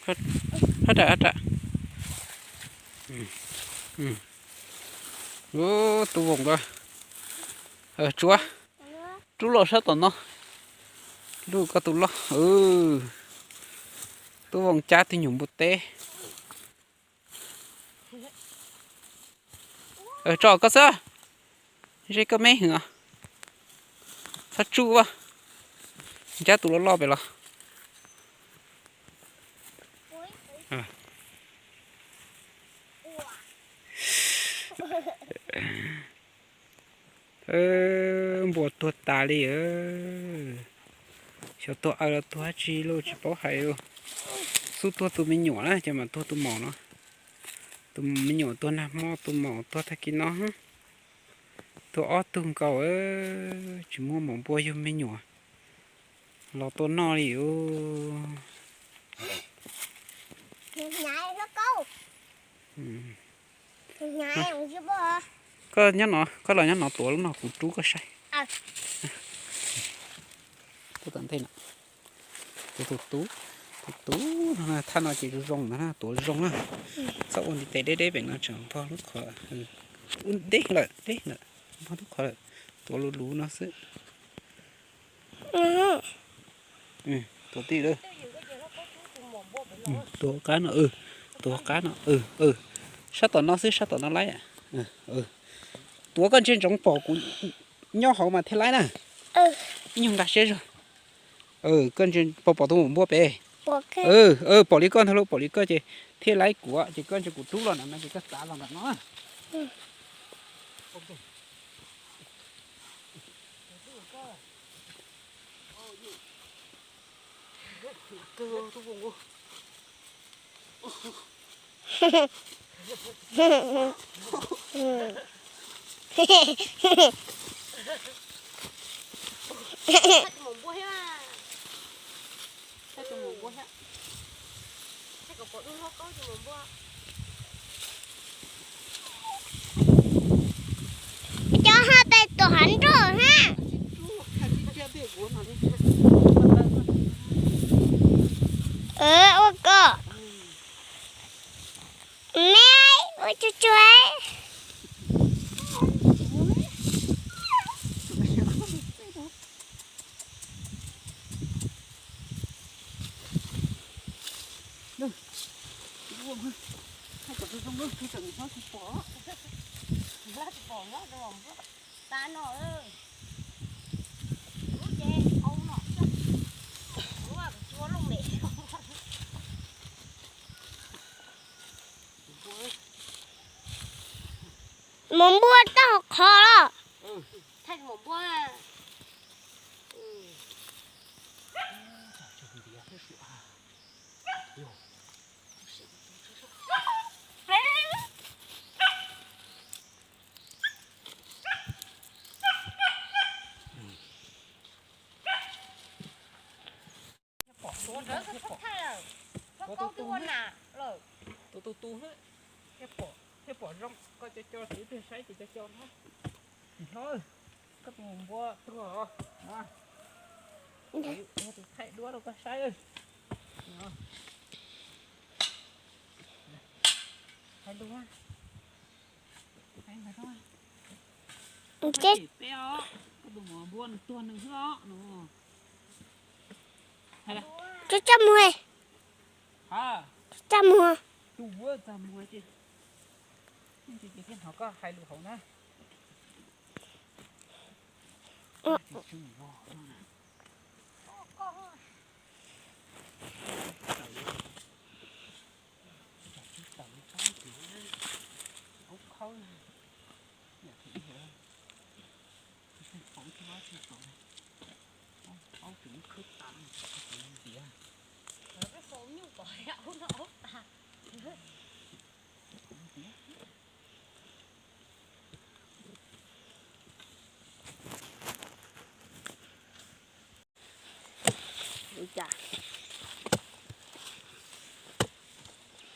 Hab ram, hab ram. Ub, tub voos ko. Tsuav. Rub los sab tom no. Lub koj tus loj. Tub voos cab tug nyuam npua teb. Tso koj xwb. Ze koj me hwv. Txhob tsuj a. Ncab tus loj loj pem los. Npua tuag tas li. Xyov tuag aws los tuag dab tsi los tsis paub hais. Xub tuag tus me nyuam na ces mam tuag tus maum no. Tus me nyuam tuag nag hmo, tus maum tuag tag kis no. Tuag ob tug nkaus, tsis muaj maum npua yug me nyuam los tua noj li. Koj nyob no, koj los nyob no tuav lub no kuv rub koj saib. Tuav tom ntej no. Tus tub, tus tub no, thaj no ces zoo zoo ntag na, tuav zoo na. Txhob ua ntiv tes deb deb pem no tseem npog lub qhov, deb lawm, deb lawm, npog lub qhov lawm, tuav luv luv no xwb. Tuav tij lawm. Tuav qab no, tuav qab no, sab tom no xwb, sab tom no laib. Tuav koj ntsia ntsoov pom kuv nyob hauv mas thiaj laib na. Ib nyuag nqa siab zog. Koj ntsia pom pom tus maum npua pem. Pom li koj ntag lauj, pom li koj ces thiaj laib kuv, ces koj ntsia kuv rub los ntawm no ces koj xav los ntawm no. Cov ho pem tom hav nroj na. Ua ko. Me, ua tsuag tsuag. Maum npua tau qhov los. Tus tus tus, thiaj pom zoo, koj co co txiv twg saib ces co co no. Hlob, koj tus npua tuag os. Tus thaij duab rau koj saib. Hais lus, hais lus. Peb os, koj tus npua nws tuag nws xwb os no. Tso tso mus. Tso mus. Hnov koj hais lus hauv na.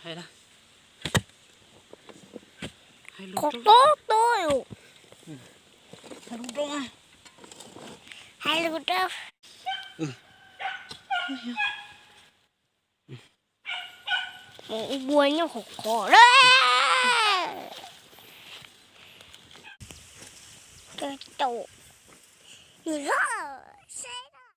Hais lus, hais lus rau, hais lus rau. Npua nyob qhov qhov lawm. Nws loj.